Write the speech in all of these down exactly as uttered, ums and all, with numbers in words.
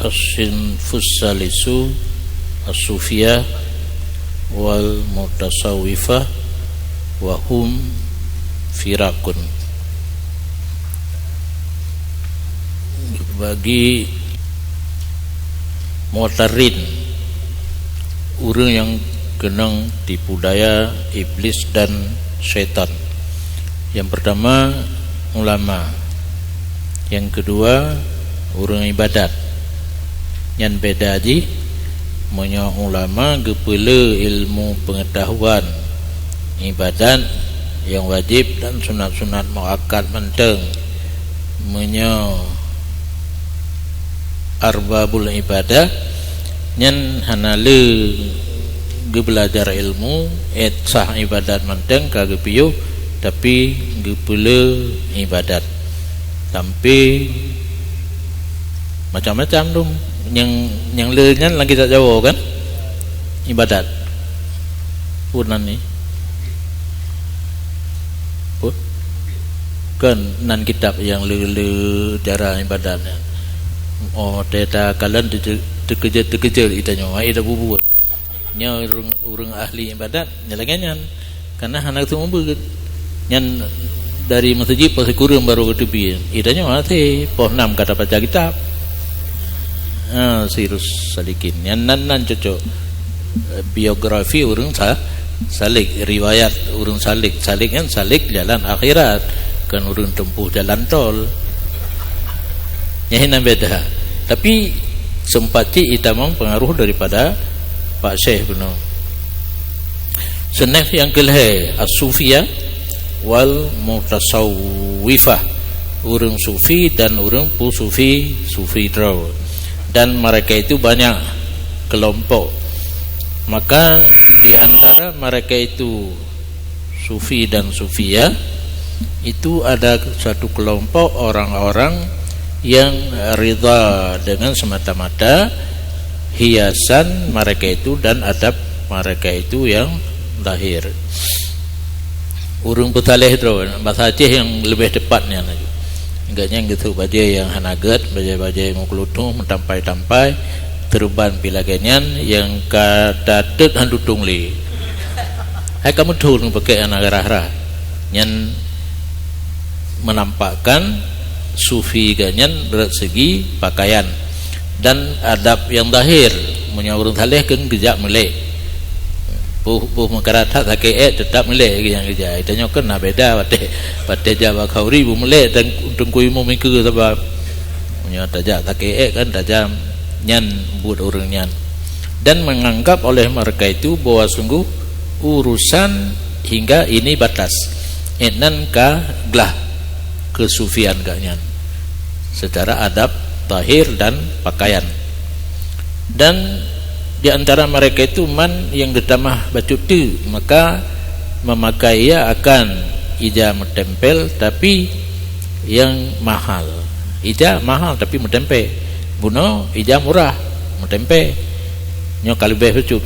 As-sinfus salisu as-sufiyah wal mutasawwifah wa hum firaqun. Bagi mu'tarrin, ureuëng nyang keunong tipu daya iblis dan syaitan. Nyang peurtama, ulama. Nyang keudua, ureuëng iébadat. Nyan beda jih, meunyoe ulama geupeule ilmu peungeutahuan, iébadat nyang wajéb dan sunat-sunat muakkad mantong. Meunyoe arbabul ibadah, nyan hana le geubeulajar ilmu, eh, sah ibadat mantong ka geupiôh, tapi geupeule ibadat. Sampai macam-macam tu. Nyang, nyang le nyan lagi tak Jawa kan? Ibadat. Pun nan ni. Pun. Kan nan kitab nyang le-le cara ibadat nyan. Oh, teuta kalon teu-, teukeujot-teukeujot itanyoe, ai dah bubuet. Nyoe ureuëng, ureuëng ahli ibadat, nyan lagée nyan. Karena hana teumeubeut. Nyan dari meuseujid poh sikureueng baru geuteubiet. Itanyoe hase poh nam ka tabaca kitab. Ha, Sirus Salikin. Nyan nan, nan cocok. Eh, biografi ureuëng sa-, salik, riwayat ureuëng salik. Salik kan salik jalan akhirat, kan ureuëng tempuh jalan tol. Nyan nan beda. Tapi sempat cit itamong pengaruh daripada Pak Syekh bunoe. Seuneh nyang keulhée, as-sufiyah wal mutasawwifah, ureuëng sufi dan ureuëng peusufi, sufi droe. Dan mereka itu banyak kelompok. Maka di antara mereka itu sufi dan sufiyah, itu ada satu kelompok orang-orang yang ridha dengan semata-mata hiasan mereka itu dan adab mereka itu yang zahir. Ureuëng peusaleh droe, bahasa Aceh yang lebih tepatnya laju. Enggak nyang geusok bajée yang hana gét, bajée-bajée meukeulutuh, meutampai-tampai, teureuban pi lagée nyan, nyang ka tatet han tutong lé. Hai ka meuthon pakaian rah-rah. Nyan menampakkan sufi geuh nyan dari segi pakaian dan adab yang zahir. Meunyoe ureuëng saleh kan geujak meulek. Boh, boh meukara that sakét ék teutap meulek nyang geujak. Tanyoe kan na beda watée, watée jak bak khanduri beumeulek dan teungku imum ikeue sabab. Meunyoe tajak sakét ék kan tajam, nyan buet ureuëng nyan. Dan menganggap oleh mereka itu bahwa sungguh urusan hingga ini batas. Ék nan ka glah keusufian geuh nyan secara adab zahir dan pakaian. Dan di antara mereka itu man yang geutamah bacut teuk, maka memakai ia akan ija meutempel, tapi yang mahal. Ija mahal tapi meutempel. Bunoe ija murah, meutempel. Nyoe ka leubeh bacut.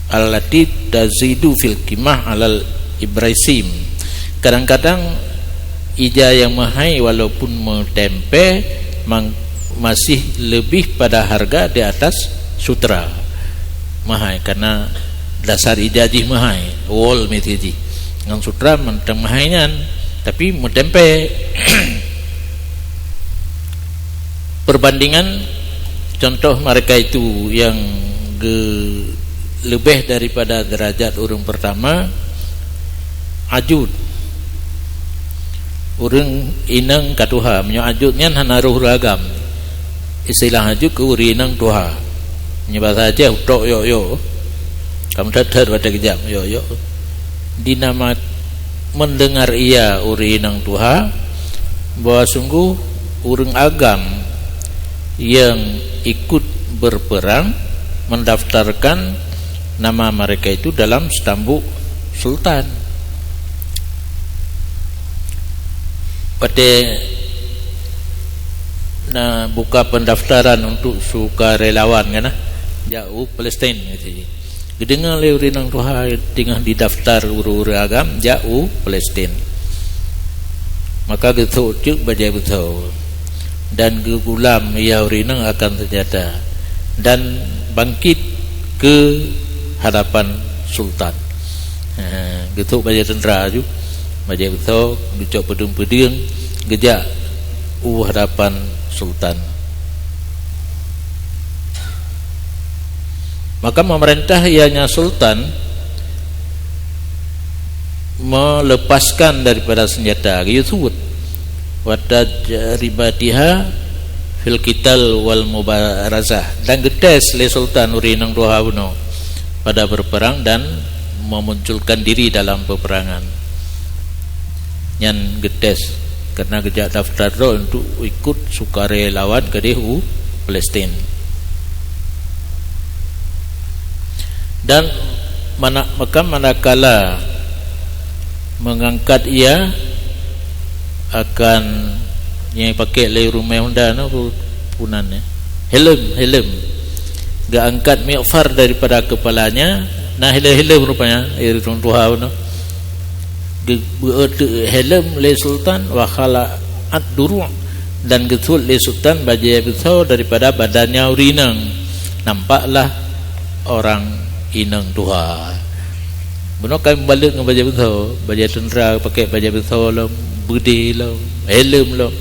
Allati tazidu fil qimah alal ibraisim. Kadang-kadang ija yang meuhai walaupun meutempel mang-, masih lebih pada harga di atas sutra. Meuhai karena dasar ija jih meuhai, wol miseue jih. Ngon sutra mantong meuhai nyan, tapi meutempel. Perbandingan contoh mereka itu yang ge-, lebih daripada derajat ureuëng pertama, ajut. Ureuëng inong ka tuha, meunyoe ajut nyan hana roh ureuëng agam. Istilah ajut keu ureuëng inong tuha. Meunyoe bahasa Aceh utok yok-yok. Kamu that-that watée geujak yok-yok. Dinama mendengar ia ureuëng inong tuha bahwa sungguh ureuëng agam yang ikut berperang mendaftarkan nama mereka itu dalam stambuk sultan. Watée na buka pendaftaran untuk sukarelawan kan, ah, jak u Palestin gitu. Geudeungoe lé ureuëng inong tuha teungoh didaftar ureuëng-ureuëng agam jak u Palestin. Maka geusok teuk bajée beusoe. Dan geugulam ia ureuëng inong akan seunjata dan bangkit keu hadapan sultan. Ha, geutrok bajée teuntra aju, bajée beutho, geucok peudeueng-peudeueng, geujak u hadapan sultan. Maka memerintah ianya sultan melepaskan daripada senjata, geuyue suet, wa tajribatiha fil qital wal mubarazah, dan geutés lé sultan ureuëng inong tuha bunoe pada berperang dan memunculkan diri dalam peperangan. Nyan geutés karena geujak daftar droe untuk ikut sukarelawan keudeh u Palestin. Dan mana, maka manakala mengangkat ia akan, nyang pakai lé ureuëng mé Honda nyoe, pu-, punan nyoe. Helm, helm. Geuangkat mighfar daripada kepalanya, na helm-helm rupanya, eh, ureuëng tuha nyoe. Geubeuet helm lé sultan, wa khala'at duru', dan geusuet lé sultan bajée beutho daripada badannya ureuëng inong. Nampaklah orang inong tuha. Bunoe ka meubalek ngon bajée beutho, bajée teuntra pakai bajée beutho lom, beudé lom, helm lom.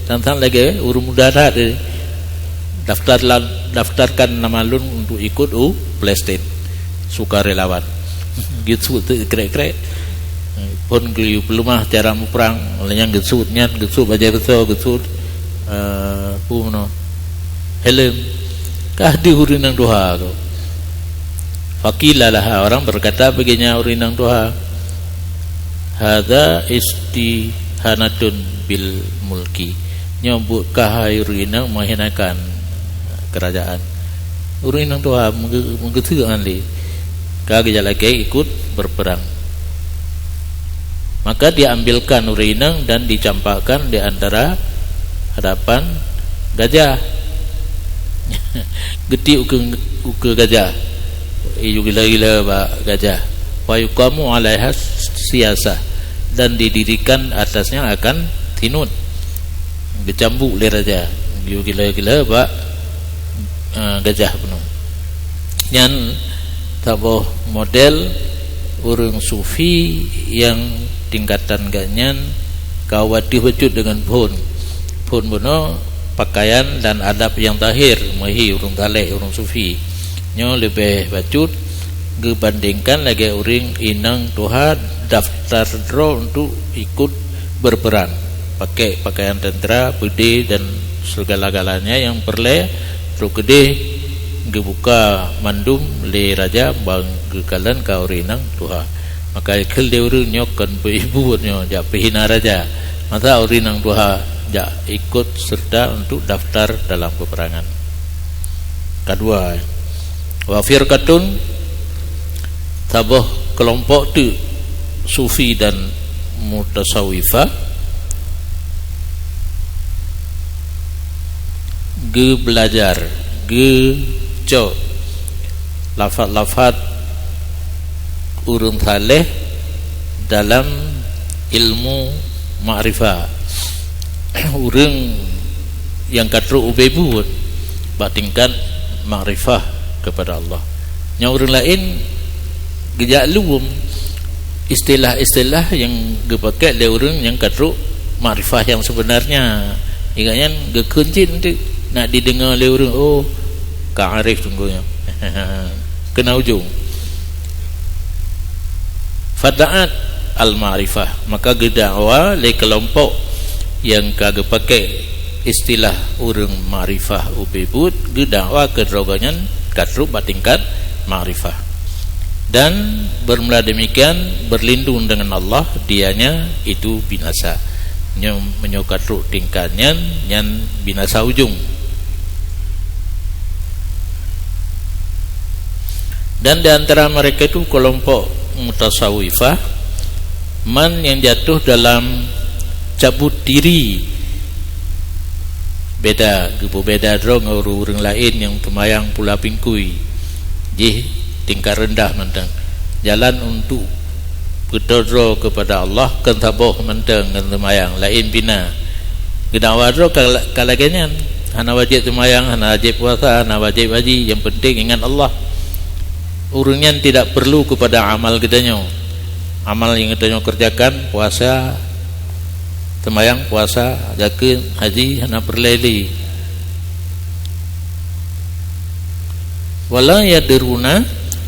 Sang-sang lagée ureuëng muda that, eh. Daftar la-, daftarkan nama lôn untuk ikut u Palestin. Sukarelawan. Geusuet krek-krek. Phon geuyue peuleumah cara muprang, lheueh nyan geusuet nyan, geusuet bajée beutho, geusuet, eh, peue meunoe, helm. Ka deuh ureuëng inong tuha tu. Faqila laha, orang berkata baginya ureuëng inong tuha, "Hadza istihanatun bil mulki." Nyoe buet kah hai ureuëng inong menghinakan kerajaan. Ureuëng inong tuha meuge-, meugeuteuek han lé. Ka geujak lagée ikut berperang. Maka diambilkan ureuëng inong dan dicampakkan di antara hadapan gajah. Geutiek ukeue, ukeue gajah. Iju gila-gila bak gajah. Wa yuqamu alaiha siyasah, dan didirikan atasnya akan sinut. Geucambuk lé raja. Iju gila-gila bak, eh, gajah bunoe. Nyan saboh model ureuëng sufi nyang tingkatan geuh nyan ka wateuh bacut deungon phon. Phon bunoe pakaian dan adab nyang zahir meuhi ureuëng saleh, ureuëng sufi. Nyoe leubeh bacut geubandingkan lagée ureuëng inong tuha daftar droe untuk ikut berperang, pakai pakaian tentera, beudé dan segala-galanya nyang peureulée, trok keudeh geubuka mandum lé raja ban geukalon ka ureuëng inong tuha. Maka kheun lé ureuëng nyoe kon peuibu nyoe jak peuhina raja. Masa ureuëng inong tuha jak ikut serta untuk daftar dalam peperangan. Kedua, wa firqatun, saboh keulompok teuk sufi dan mutasawifah geubeulajar, geucok lafat-lafat ureuëng saleh dalam ilmu makrifah. Ureuëng nyang ka trok ubé buet bak tingkat makrifah kepada Allah. Nyang ureuëng laén geujak lom istilah-istilah nyang geupakai lé ureuëng nyang ka trok makrifah nyang sebenarnya. Ingat nyan geukheun cit nanti nak didengar lé ureuëng, oh, ka arif sunggoh nyoe. Keu na ujong. Fada'at al-ma'rifah, maka geudakwa lé keulompok nyang ka geupakai istilah ureuëng makrifah ubé buet, geudakwa keu droe nyan ka trok bak tingkat makrifah. Dan bermula demikian berlindung dengan Allah, dianya itu binasa. Nyoe, meunyoe ka trok tingkat nyan, nyan binasa ujong. Dan di antara mereka itu kelompok mutasawifah, man nyang jatuh dalam cabut diri, beda, geupeubeda droe ngon ureuëng-ureuëng laén nyang teumayang pula pingkui. Jih tingkat rendah mantong. Jalan untuk peutodroe kepada Allah kon saboh mantong ngon teumayang, laén pina. Geudakwah droe ka, ka lagée nyan. Hana wajéb seumayang, hana wajéb puasa, hana wajéb haji, yang penting ingat Allah. Ureuëng nyan tidak perlu kepada amal geutanyoe. Amal nyang geutanyoe kerjakan, puasa, seumayang, puasa, zakeuet, haji, hana peureulée lé. Wala yadruna,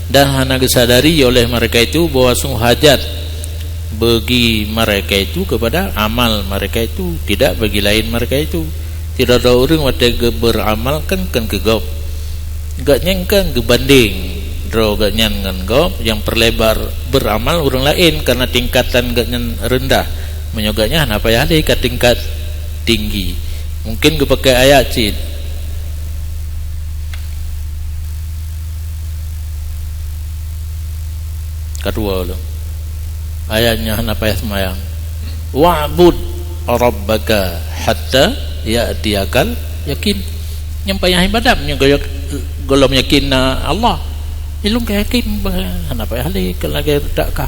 dan hana geusadari oleh mereka itu bahwa sungguh hajat bagi mereka itu kepada amal mereka itu, tidak bagi lain mereka itu. Tidak ada orang watée ge-, beramal kan, kan keu gob. Gobnyan kan geubandeng droe gobnyan ngon gob, nyang peureulée beramal ureuëng laén karena tingkatan gobnyan rendah. Meunyoe gobnyan hana payah lé ka tingkat tinggi. Mungkin geupakai ayat cit. Kadua ulôn. Ayat nyan hana payah seumayang. "Wa'bud rabbaka hatta ya'tiyakal yakin." Nyang payah ibadat nyoe goyok gohlom yakin na Allah. Ilung ka yakin bah, hana payah lé keu lagée dak kah.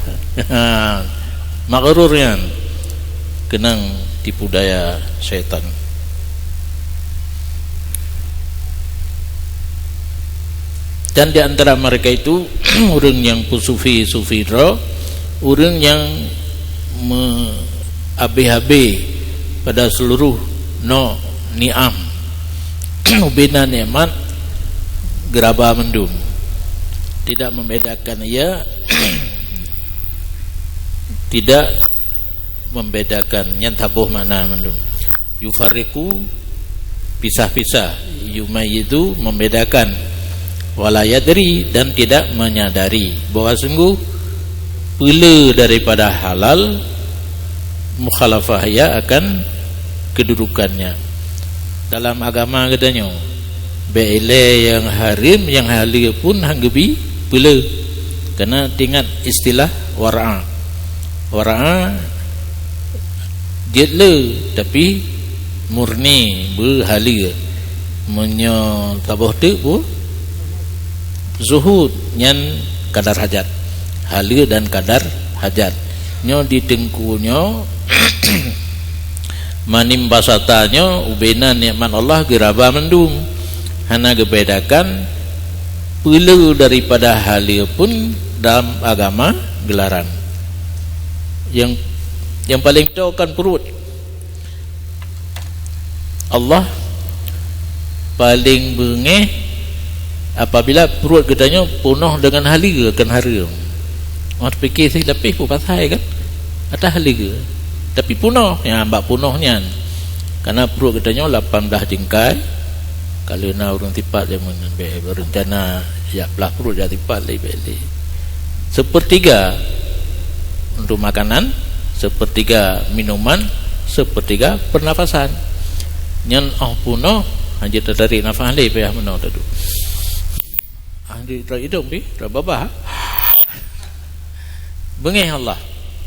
Maghrur nyan keunong tipu daya syaitan. Dan di antara mereka itu, ureuëng nyang peusufi-sufi droe, ureuëng nyang me-, habéh-habéh pada seluruh no ni'am, ubena nikmat geuraba mandum. Tidak membedakan ia, tidak membedakan, nyan taboh makna mandum. Yufarriqu, pisah-pisah, yumayyizu, membedakan, wala yadri, dan tidak menyadari bahwa sungguh peule daripada halal, mukhalafah ia akan kedudukannya. Dalam agama geutanyoe, bék ilée nyang hareuem, nyang haleue pun han geubi peule. Karena ingat istilah wara'a. Wara'a jeuet le, tapi murni beuhaleue. Meunyoe saboh teuk bu-, zuhud, nyan kadar hajat. Haleue dan kadar hajat. Nyoe di teungku nyoe, manim basata nyoe, ubena nikmat Allah geuraba mandum. Hana geubedakan peule daripada haleue pun dalam agama geularang. Yang, yang paling toe kan pruet. Allah paling beungéh apabila pruet geutanyoe peunoh deungon haleue, kon hareuem. Watée pike si leupeh peue pasai kan? Atas haleue. Tapi peunoh, nyan bak peunoh nyan. Karena pruet geutanyoe lapan blaih jingkai, kalau na ureuëng tipat jameun nyan bék beureuncana jak plah pruet jak tipat lé bék lé. Sepertiga untuk makanan, sepertiga minuman, sepertiga pernafasan. Nyan óh peunoh, hana tatarék nafas lé payah meunoe tadu. Ah, di, di idong pih, di babah. Beungéh Allah.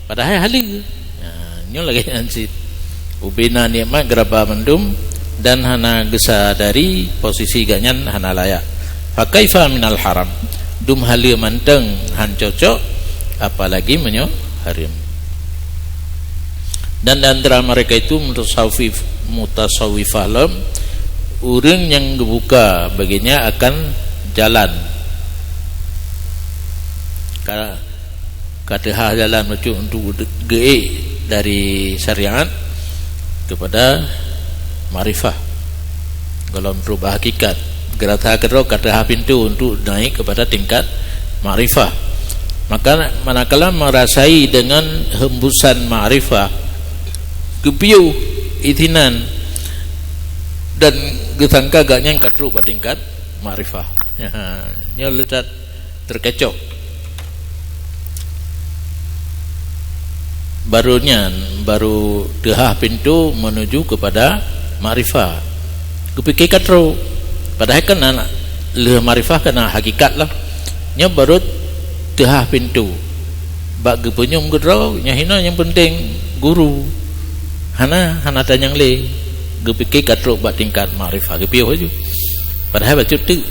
Padahai haleue. Ha, nyoe lagée nyan cit. Ubena nikmat geuraba mandum dan hana geusadari posisi gobnyan hana layak. Fa kaifa minal haram. Dum haleue mantong han cocok, apalagi meunyoe hareuem. Dan di antara mereka itu mutasawif, mutasawifah lom, ureuëng nyang geubuka baginya akan jalan. Ka, ka teuhah jalan bacut untuk geuék dari syariat kepada makrifah. Golom trok bak hakikat, geurasa keudroe ka teuhah pintoe untuk naik kepada tingkat makrifah. Maka manakala merasai dengan hembusan makrifah, geupiôh itinan dan geusangka gobnyan ka trok bak tingkat makrifah. Nyoe le that terkecoh. Baru nyan, baru teuhah pintoe menuju kepada makrifah. Geupike ka trok. Padahai kan na, lheueh makrifah kan na hakikat lah. Nyoe baru teuhah pintoe. Bak geupeunyum keudroe, nyang hina nyang penting guru. Hana, hana tanyong lé. Geupike ka trok bak tingkat makrifah, geupiôh laju. Padahai bacut teuk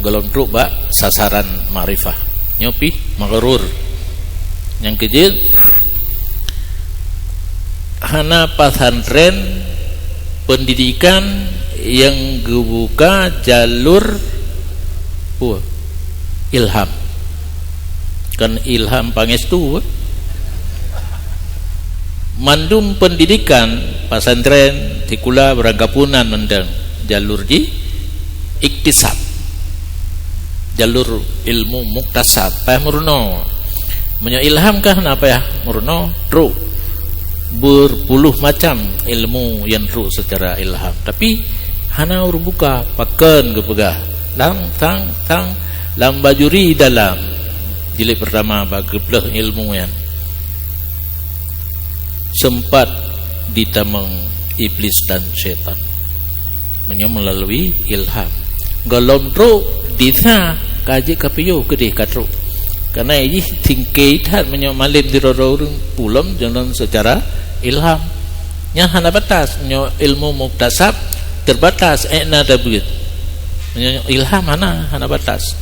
golom trok bak sasaran makrifah. Nyoe pih maghrur. Nyang keujeuet, hana pesantren Pendidikan nyang geubuka jalur, oh, ilham. Kan ilham pangestu, eh? Mandum pendidikan, pesantren, sikula, barangkapeue nan mantong, jalur jih iktisab. Jalur ilmu muktasab, payah meurunoe. Meunyoe ilham kah na payah meurunoe, trok berpuluh macam ilmu nyang trok secara ilham. Tapi hana ureuëng buka, pakon geupeugah. Tang, tang, tang, lam Bajuri Dalam, jilid pertama bak geubleuh ilmu nyan, sempat ditamong iblis dan syaitan. Meunyoe meulalu ilham, gohlom trok disa ka jeuet ka piôh keudeh ka trok. Karena jih tingkée that meunyoe malem di droe-droe ureuëng, pulom jalan secara ilham. Nyan hana batas. Meunyoe ilmu muktasab, terbatas, ék na tabeuet. Meunyoe ilham hana, hana batas.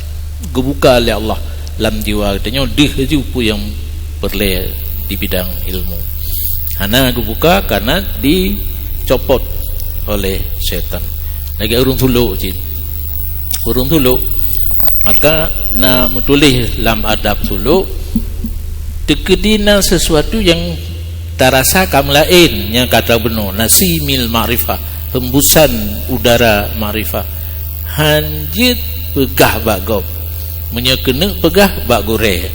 Geubuka lé Allah lam jiwa geutanyoe deuh laju peue nyang peureulée di bidang ilmu. Hana geubuka karena dicopot oleh syaitan. Lagée ureuëng Sulok cit. Ureuëng Sulok, maka na meutuléh lam adab Sulok, teukeudi na sesuatu nyang tarasa ka meulaén nyang ka tabunoe, nasimil makrifah, hembusan udara makrifah. Han jeuet peugah bak gob. Meunyoe keuneuk peugah bak gurée.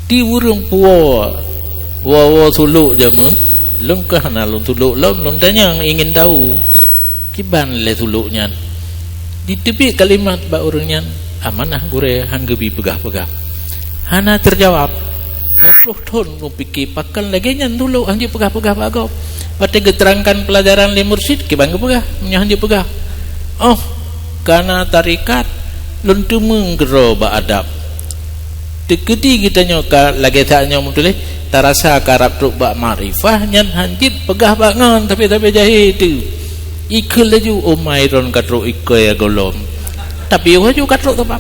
Di ureuëng puwoe, woe-woe Sulok jameun, lôn ka hana lôn Sulok lom, lôn tanyong, ingin tahu. Kiban lé Sulok nyan. Diteubiet kalimat bak ureuëng nyan, "Amanah gurée, han geubi peugah-peugah." Hana teujawab. Dua ploh thon lôn pike, pakon lagée nyan Sulok han jeuet peugah-peugah bak gob. Watée geuteurangkan peulajaran lé mursyid, kiban geupeugah, meunyoe han jeuet peugah. Oh, kana tarekat, lôn teumeung keudroe bak adab. Teukeudi geutanyoe ka lagée that nyoe meutuléh, tarasa karab trok bak makrifah, nyan han jeuet peugah bak ngon, tapi-tapi jahé teuh. Ikheun laju, "Oh, mai droen ka trok ikoi gohlom." Tapi laju ka trok teubab.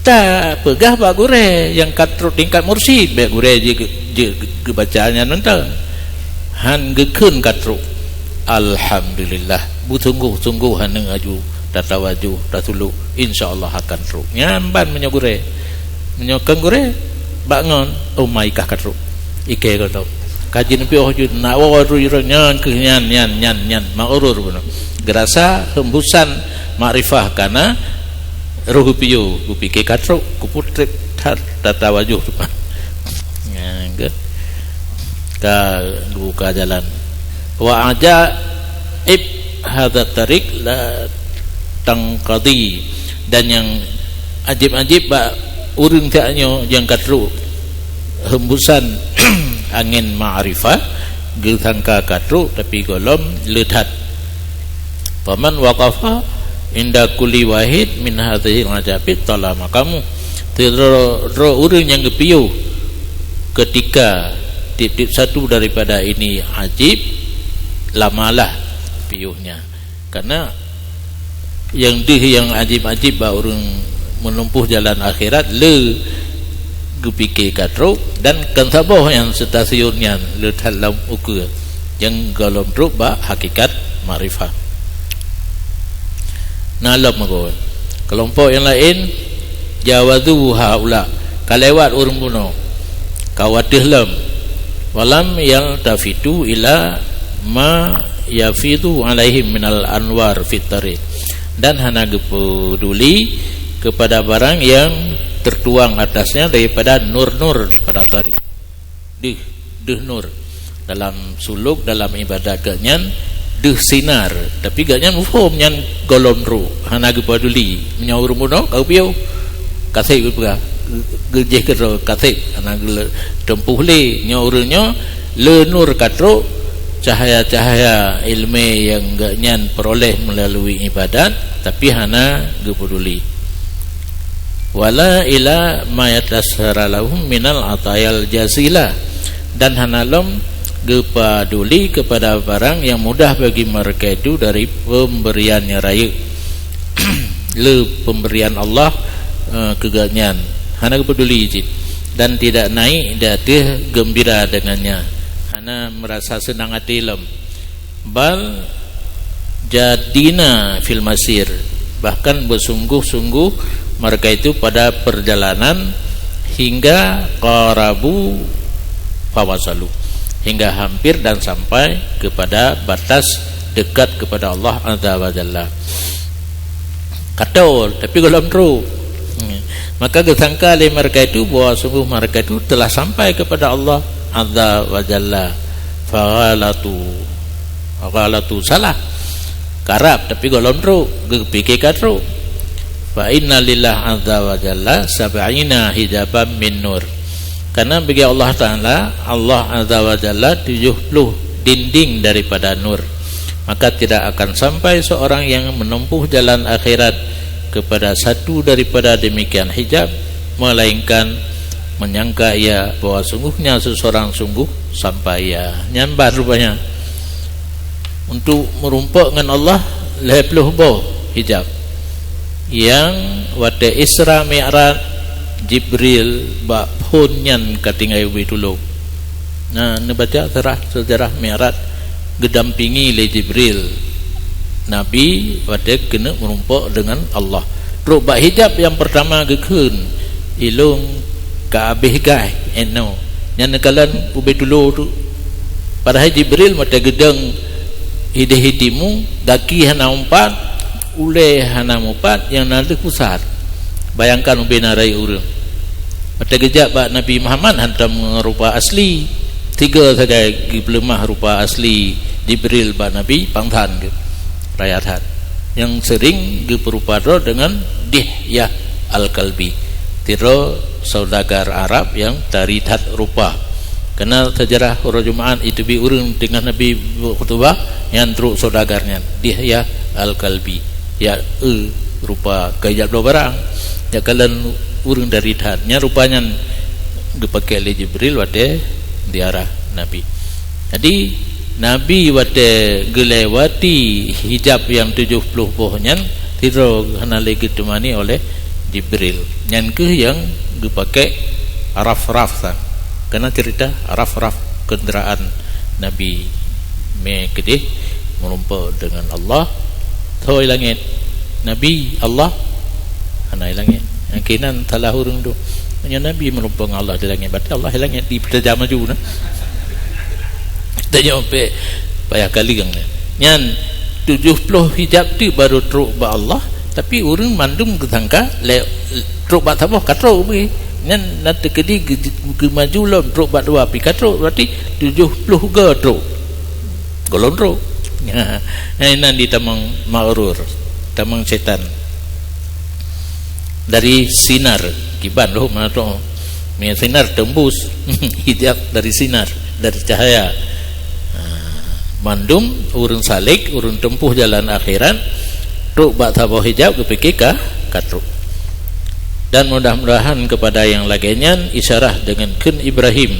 Tapeugah bak gurée nyang ka trok tingkat mursyid, bék gurée ji-, ji-, geubaca nyan mantong. Han geukheun ka trok. Alhamdulillah, beusunggoh-sunggoh aneuk aju tatawajoh, tasulok, insya Allah akan trok. Nyan ban meunyoe gurée. Meunyoe kon gurée, bak ngon, "Oh, mai kah ka trok." Ikei ka trok. Kaji neupiôh ju, nak woe ru-, ru-, nyan keuh nyan, nyan, nyan, nyan, maurur bunoe. Geurasa hembusan makrifah kana roh geupiôh, geupike ka trok, geupeutreb that tatawajoh teuma. Nyan keuh. Ka geubuka jalan. Wa ajaib hadza tariq la tanqadi, dan nyang ajib-ajib bak ureuëng tanyoe nyang ka trok hembusan angén makrifah, geusangka ka trok tapi gohlom le that. Faman waqafa inda kulli wahid min hadhihi al-ajaib tala maqamu. Sidroe-droe ureuëng nyang geupiôh ketika tieb-tieb satu daripada ini ajib, lamalah piôhnya. Karena nyang deuh nyang ajib-ajib bak ureuëng meunumpoh jalan akhirat le geupike ka trok, dan kon saboh nyang stasiun nyan le that lam ukeue nyang gohlom trok bak hakikat makrifah. Na lom meugoe. Keulompok nyang laén, jawazu haula, ka lewat ureuëng bunoe, ka wateueh lom. Walam yaltafitu ila ma yafidu alaihim minal anwar fit tariq, dan hana geupeuduli kepada barang yang tertuang atasnya daripada nur-nur pada tariq. Deuh, deuh nur. Dalam suluk, dalam ibadat geuhnyan, deuh sinar. Tapi geuhnyan muphom nyan gohlom trok, hana geupeuduli. Meunyoe ureuëng bunoe ka geupiôh, kaseb geupeugah, geujeh keudroe kaseb, hana geule-, teumpoh lé. Nyoe ureuëng nyoe le nur ka trok, cahaya-cahaya iéleumé nyang geuhnyan peuroléh meulalui ibadat, tapi hana geupeuduli. Wala ila ma yatasara lahum minal atayal jazila, dan hana lom geupaduli kepada barang yang mudah bagi mereka itu dari pemberian yang raya. Le pemberian Allah, eh, keu geuhnyan, hana geupeuduli cit, dan tidak naik di ateueh gembira dengannya, hana merasa senang hati lom. Bal jadina fil masir, bahkan bersungguh-sungguh mereka itu pada perjalanan, hingga qarabu fawasalu, hingga hampir dan sampai kepada batas dekat kepada Allah Azza wa Jalla. Katol, tapi gohlom trok. Hmm. Maka geusangka lé mereka itu bahwa sungguh mereka itu telah sampai kepada Allah Azza wa Jalla. Faghalatu, ghalatu, salah. Karab, tapi gohlom trok, geupike ka trok. Fa inna lillah azza wa jalla sab'ina hijaban min nur. Karena bagi Allah Ta'ala, Allah Azza wa Jalla tujuh puluh dinding daripada nur. Maka tidak akan sampai seorang yang menempuh jalan akhirat kepada satu daripada demikian hijab, melainkan menyangka ia bahwa sungguhnya seseorang sungguh sampai ia. Nyan ban rupanya. Untuk meurumpok ngon Allah, lhèe ploh boh hijab. Nyang watèe Isra Mi'raj, Jibril bak phon nyan ka tinggai ubé tulông. Nah, neubaca sejarah, sejarah Mi'raj, geudampingi lé Jibril Nabi watèe keuneuk meurumpok deungon Allah. Trok bak hijab nyang peurtama geukheun, "Ilông ka abéh gaih, eh, noe." Nyan neukalon ubé tulông tu. Padahai Jibril watèe geudong idéh i timu, gaki hana umpat, ulèe hana mupat, nyang na deuh pusat. Bayangkan ubé na rayeuk ureueng. Watèe geujak bak Nabi Muhammad hantom rupa asli, tiga sagai geupeuleumah rupa asli Jibril bak Nabi, pangsan geuh. Raya that. Nyang sering geupeurupa droe deungon Dihyah Al-Kalbi, sidroe saudagar Arab nyang tari that rupa. Keunan seujarah uroe Jumaat iteubiet ureueng teungoh Nabi khutubah, nyan trok saudagar nyan, Dihyah Al-Kalbi. Ya, e, rupa ka ijak bloe barang. Jak kalon ureueng tari that. Nyan rupa nyan geupakèk lé Jibril watèe ziarah Nabi. Jadi, Nabi watèe geulewati hijab nyang tujoh ploh boh nyan, sidroe hana lé geuteumani oleh Jibril. Nyan kheueh nyang geupakèk raf-raf san. Keunan ceurita raf-raf keundaraan Nabi mé keudéh meurumpok deungon Allah. Soe i langèt? Nabi, Allah? Hana i langèt. Nyang keunan salah ureueng tu. Meunyoe Nabi meurumpok ngon Allah di langèt, berarti Allah i langèt, di peutajam laju na. Tanyoe payah kaleueng. Nyan tujoh ploh hijab tu baru trok bak Allah, tapi ureueng mandum geusangka lé trok bak saboh ka trok beuh. Nyan na teukeudi geu-, geumaju lom trok bak dua pi ka trok, berarti tujoh ploh go trok. Gohlom trok. Nyan, nyan di tamong maghrur, tamong setan. Dari sinar, kiban lom meunan trok. Meunyoe sinar teumbus, hijab dari sinar, dari cahaya. Ha, mandum ureueng salek, ureueng teumpuh jalan akhirat, trok bak saboh hijab geupike ka, ka trok. Dan mudah-mudahan kepada nyang lagèe nyan isyarah deungon kheun Ibrahim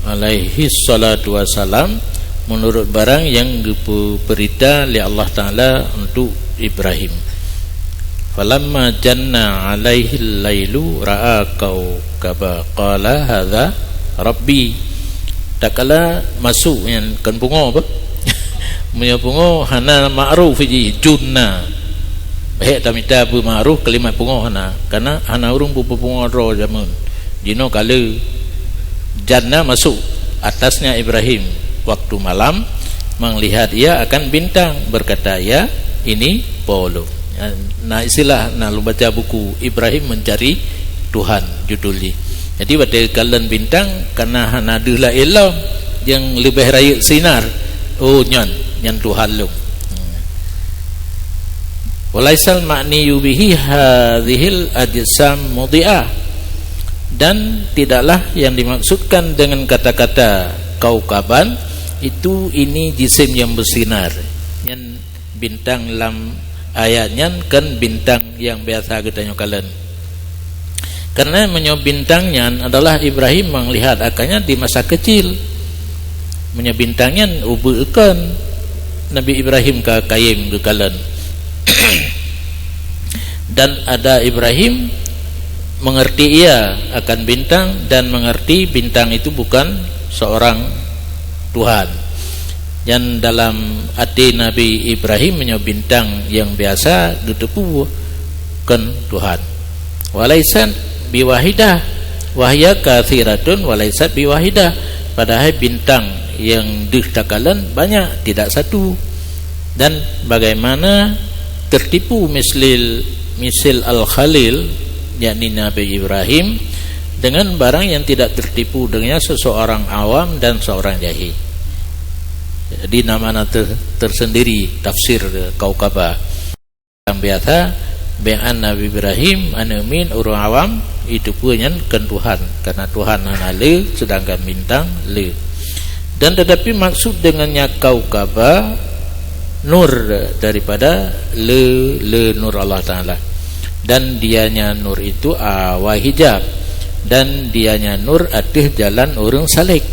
alaihi salatu wassalam, meunurot barang nyang geupeupeurita lé Allah Taala untuk Ibrahim. Falamma janna alaihil lailu ra'a kaukaba qala hadza rabbi. Tatkala masôk nyan kon pungo apa? Meunyoe pungo hana ma'ruf jih, junna. Bèk tamita peue ma'ruf kalimat pungo hana, karena hana ureueng peupeupungo droe jameun. Jinoe ka le. Janna masôk, atasnya Ibrahim waktu malam melihat ia akan bintang, berkata ia, "Ini po lôn." Na istilah, na lôn baca buku Ibrahim Mencari Tuhan judul jih. Jadi watèe kalon bintang, kana hana deuh laén lom, nyang leubeh rayeuk sinar. Oh, nyan, nyan Tuhan lôn. Walaisal ma'niyu bihi hadzihil ajsam mudhi'ah. Dan tidaklah yang dimaksudkan dengan kata-kata kaukaban itu ini jisim yang bersinar. Nyan bintang lam ayat nyan kan bintang yang biasa geutanyoe kalon. Karena meunyoe bintang nyan adalah Ibrahim meulihat akannya di masa kecil. Meunyoe bintang nyan ubeut kon Nabi Ibrahim ka kayém geukalon. Dan ada Ibrahim mengerti ia akan bintang dan mengerti bintang itu bukan seorang Tuhan. Nyan dalam até Nabi Ibrahim meunyoe bintang nyang biasa geuteupeue kon Tuhan. Walaisat biwahidah, wahya katsiratun walaisat biwahidah. Padahai bintang nyang deuh takalon banyak, tidak satu. Dan bagaimana tertipu mislil, misil Al-Khalil, yakni Nabi Ibrahim, dengan barang yang tidak tertipu dengannya seseorang awam dan seorang jahil. Jadi, nama-nama ter-, tersendiri tafsir kaukaba. Yang biasa, bi'an Nabi Ibrahim, aneuëk miet, ureuëng awam, itu pun nyan kon Tuhan, karena Tuhan hana le, sedangkan bintang le. Dan tetapi maksud dengannya kaukaba, nur daripada le, le nur Allah Taala. Dan dianya nur itu awai hijab. Dan dianya nur ateueh jalan ureuëng salek.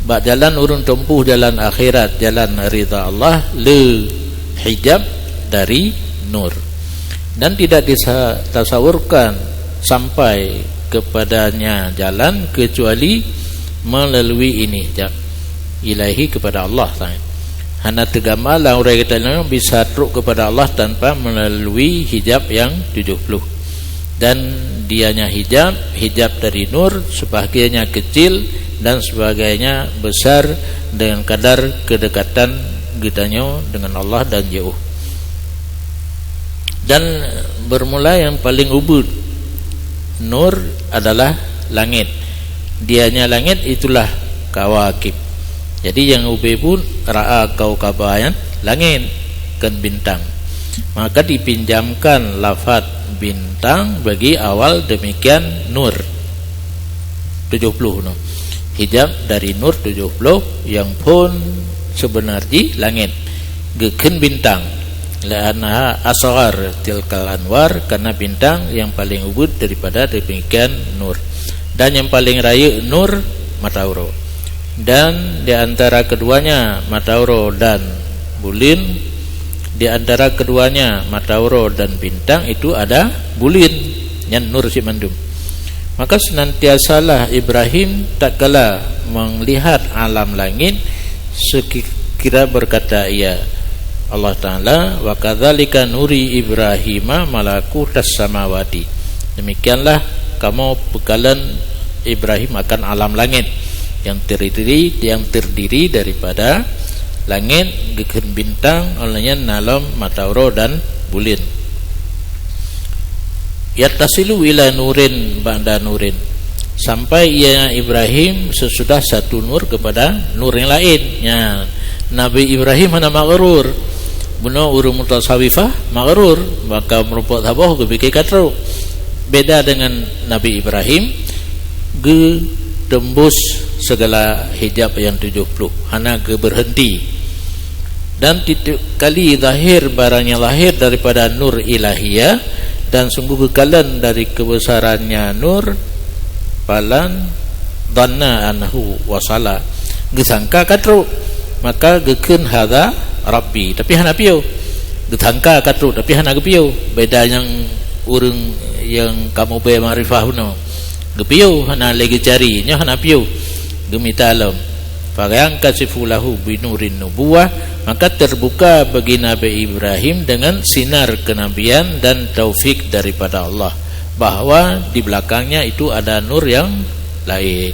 Bak jalan ureuëng tempuh jalan akhirat, jalan ridha Allah, le hijab dari nur. Dan tidak disa-, tasawurkan sampai kepadanya jalan kecuali melalui ini hijab. Ilaihi, kepada Allah. Hana teugama lah ureuëng geutanyoe bisa trok kepada Allah tanpa melalui hijab yang tujuh puluh. Dan dianya hijab, hijab dari nur, sebagainya kecil dan sebagainya besar dengan kadar kedekatan geutanyoe dengan Allah dan jauh. Dan bermula yang paling ubit nur adalah langit. Dianya langit itulah kawakib. Jadi, nyang ubé buet ra'a kaukaba nyan langit, kon bintang. Maka dipinjamkan lafaz bintang bagi awal, demikian nur. Tujuh puluh nyoe. Hijab dari nur tujuh puluh, nyang phon sebenar jih langit. Geukheun bintang. Li'annaha asghar tilkal anwar, karena bintang yang paling ubit daripada demikian nur. Dan yang paling rayeuk nur mata uroe. Dan di antara keduanya, mata uroe dan buleuen, di antara keduanya, mata uroe dan bintang, itu ada buleuen, nyan nur cit mandum. Maka senantiasalah Ibrahim tatkala melihat alam langit, sekira berkata ia, Allah Taala, "Wa kadzalika nuri Ibrahima malakutas samawati." Demikianlah kamoe peukalon Ibrahim akan alam langit yang terdiri, yang terdiri daripada langit, geukheun bintang, óh lheueh nyan na lom mata uroe dan buleuen. Yattasilu ila nurin ba'da nurin. Sampai ia Ibrahim sesudah satu nur kepada nur yang lain. Nya, Nabi Ibrahim hana maghrur. Bunoe ureuëng mutasawifah maghrur, maka meurumpok saboh geupike ka trok. Beda dengan Nabi Ibrahim, geutembus segala hijab yang tujuh puluh, hana geuberhenti. Dan tiep-tiep kali zahir barang nyang lahir daripada nur ilahiyah, dan sungguh geukalon dari keubesarannya nur, falan dhanna annahu wasala, geusangka ka trok, maka geukheun, "Hadza Rabbi," tapi hana piôh. Geusangka ka trok, tapi hana geupiôh. Beda nyang ureuëng nyang kamoe beu makrifah bunoe. Geupiôh hana lé geucari, nyoe hana piôh. Geumita lom. Fayankasyifu lahu binurin nubuwah, maka terbuka bagi Nabi Ibrahim dengan sinar kenabian dan taufik daripada Allah, bahwa di belakangnya itu ada nur yang lain.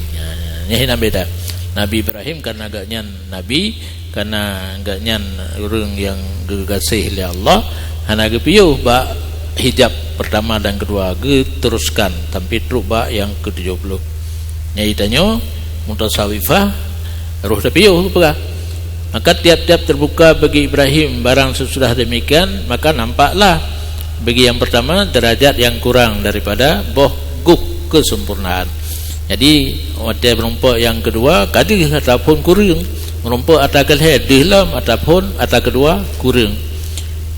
Nyan, nyan beda. Nabi Ibrahim karena gobnyan nabi, karena gobnyan ureuëng nyang geugaséh lé Allah, hana geupiôh bak hijab pertama dan kedua, geuteruskan sampai trok bak nyang ketujuh puluh. Nyang tanyoe mutasawifah roh tapiôh geupeugah. Maka tiap-tiap terbuka bagi Ibrahim barang sesudah demikian, maka nampaklah bagi yang pertama derajat yang kurang daripada boh guh kesempurnaan. Jadi, watée meurumpok nyang keudua, ka deuh ataupun kureueng. Meurumpok ata keulhée deuh lom ataupun ata keudua kureueng.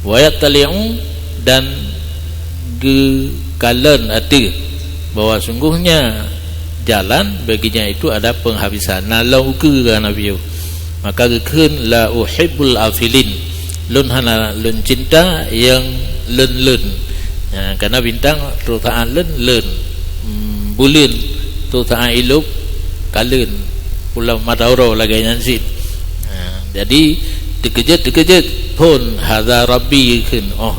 Wa yattali'u, dan geukalon ateueh bahwa sungguhnya jalan baginya itu ada penghabisan. Na lom ukeue ka Nabi. Maka geukheun, "La uhibbul afilin." Lôn hana lôn cinta nyang leuen-leuen. Ha, karena bintang trok saát leuen-leuen. Hmm, buleuen trok saát ilop ka leuen. Pulo mata uroe lagée nyan cit. Ha, Jadi, teukeujot-teukeujot phon, "Hadza Rabbi," kheun, "Oh,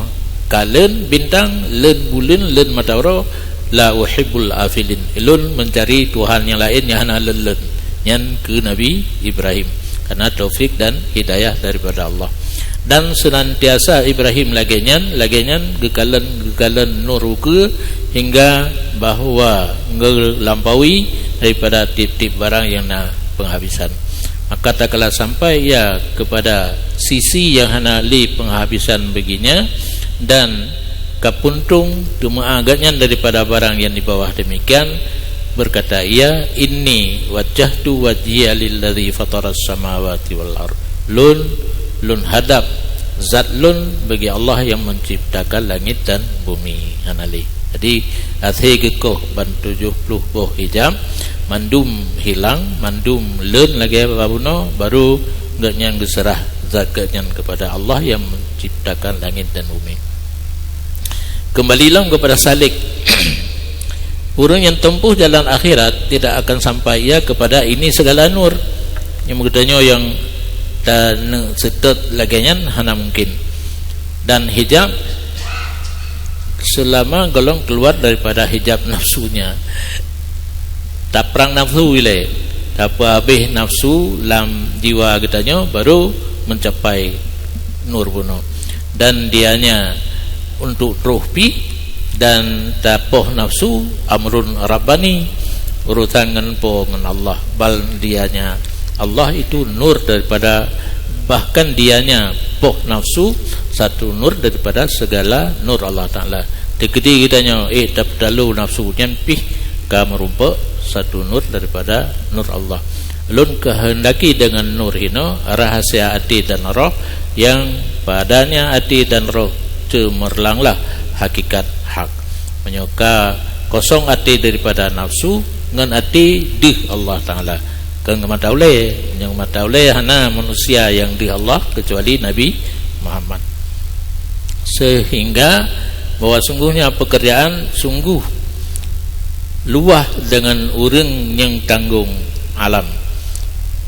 ka lôn bintang, lôn buleuen, lôn mata uroe, la uhibbul afilin." Lôn mencari tuhan nyang laén nyang hana lôn-lôn. Nyan keu Nabi Ibrahim. Karena taufik dan hidayah daripada Allah. Dan senantiasa Ibrahim lagée nyan, lagée nyan geukalon, geukalon nur ukeue hingga bahwa geulampaui daripada tieb-tieb barang nyang na penghabisan. Maka tatkala sampai ia kepada sisi yang hana lé penghabisan baginya dan ka puntong teumeu'ah gobnyan daripada barang yang di bawah demikian, berkata ia, "Inni wajjahtu wajhiya lilladzi fataras samawati wal ard." Lôn, lôn hadap zat lôn bagi Allah yang menciptakan langit dan bumi. Hana lé. Jadi, akhé geukoh ban tujoh ploh boh hijab, mandum hilang, mandum lôn lagée bunoe, baru gobnyan geuseurah zat gobnyan kepada Allah yang menciptakan langit dan bumi. Kembali lom kepada salik. Ureuëng nyang tempuh jalan akhirat tidak akan sampai ia kepada ini segala nur. Nyang geutanyoe nyang taneuk seutôt lagée nyan hana mungkin. Dan hijab, selama golom keluar daripada hijab nafsunya. Taprang nafsu ilée, tapeuhabéh nafsu lam jiwa geutanyoe, baru mencapai nur bunoe. Dan dianya untuk troh pih dan tapoh nafsu amrun rabbani, urusan ngon Po, ngon Allah. Bal dianya Allah itu nur daripada, bahkan dianya poh nafsu satu nur daripada segala nur Allah Taala. Teukeudi geutanyoe, eh, tapeutalo nafsu nyan pih ka meurumpok satu nur daripada nur Allah. Lôn keuheundaki deungon nur hinoe rahasia até dan roh, nyang padanya até dan roh ceumeurlanglah hakikat hak. Meunyoe ka kosong até daripada nafsu ngon até deuh Allah Taala, keu mata ulée, nyang mata ulée hana manusia nyang deuh Allah keucuali Nabi Muhammad. Sehingga bahwa sungguhnya pekerjaan sungguh luwah deungon ureuëng nyang tanggong alam.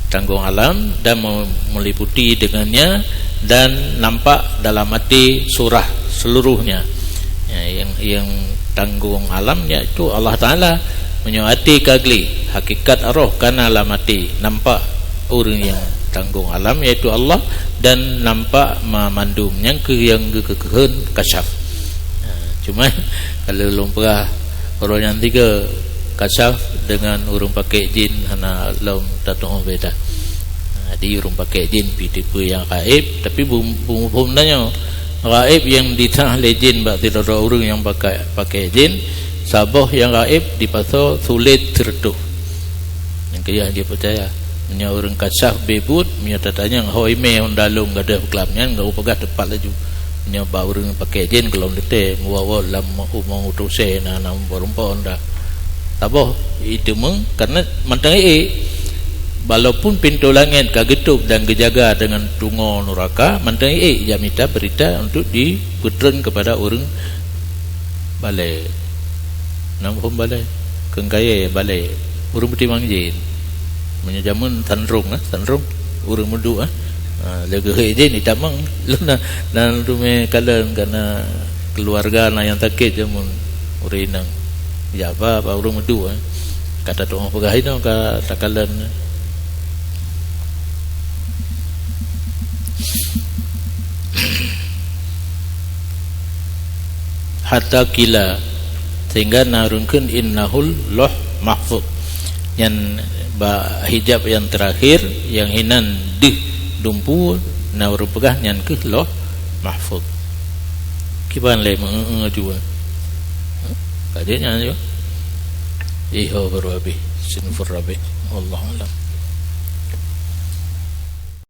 Tanggong alam dan me-, meliputi dengannya dan nampak dalam até surah seluruhnya. Ya, nyang, nyang tanggong alam yaitu Allah Taala. Meunyoe até ka gleh, hakikat roh kana lam até, nampak ureuëng nyang tanggong alam yaitu Allah dan nampak ma-, mandum nyang keu-, nyang geukeukeuen kasyaf. Ha, cuma kalau lôn peugah ureuëng nyang tiga kasyaf dengan ureuëng pakai jin hana lom tatu'oh beda. Ha, di ureuëng pakai jin pi tipe nyang gaib, tapi bum-, bum-, bum tanyoe gaib nyang ditah lé jin bak sidroe ureuëng nyang pakai, pakai jin, saboh nyang gaib dipasoe sulet sireutoh. Nyang keu nyan jih peucaya. Meunyoe ureuëng kasyaf beubuet, meunyoe tatanyong, "Hôi mé, ôn dalông gadôh peuklam nyan?" Geupeugah teumpat laju. Meunyoe bak ureuëng pakai jén, gohlom teuntée, meuwoe-woe lam umong utoe na, na rumpok-rumpok ôn da. Saboh, iteumeung, karena mantong ék-ék. Walaupun pintoe langét ka geutôb dan geujaga deungon tungoe nuraka, mantong ék-ék jak mita beurita untuk dipeutrön keupada ureuëng balée. Na muphom balée? Keu kayée balée. Ureuëng peutimang jén. Meunyoe jameun sandrong, eh, sandrong. Ureuëng meuduek, eh. Ha, lé geuhek jén itamong. Lôn na, na teumé kalon kana keuluwarga na nyang sakét jameun ureuëng inong. Jak ba, ba ureuëng meuduek, eh. Ka tatu'oh peugah inoe ka takalon. Hatta qila, sehingga na ureuëng kheun innahul lauh mahfuz. Nyan bak hijab nyang teurakhir, nyang hinan deuh dumpeue, na ureuëng peugah nyan kheueh lauh mahfuz. Kiban lé meu-, eu-, eu-, jua. Ka jeuet nyan jua. Iho baru habéh. Sinfur rabi'. Wallahu a'lam.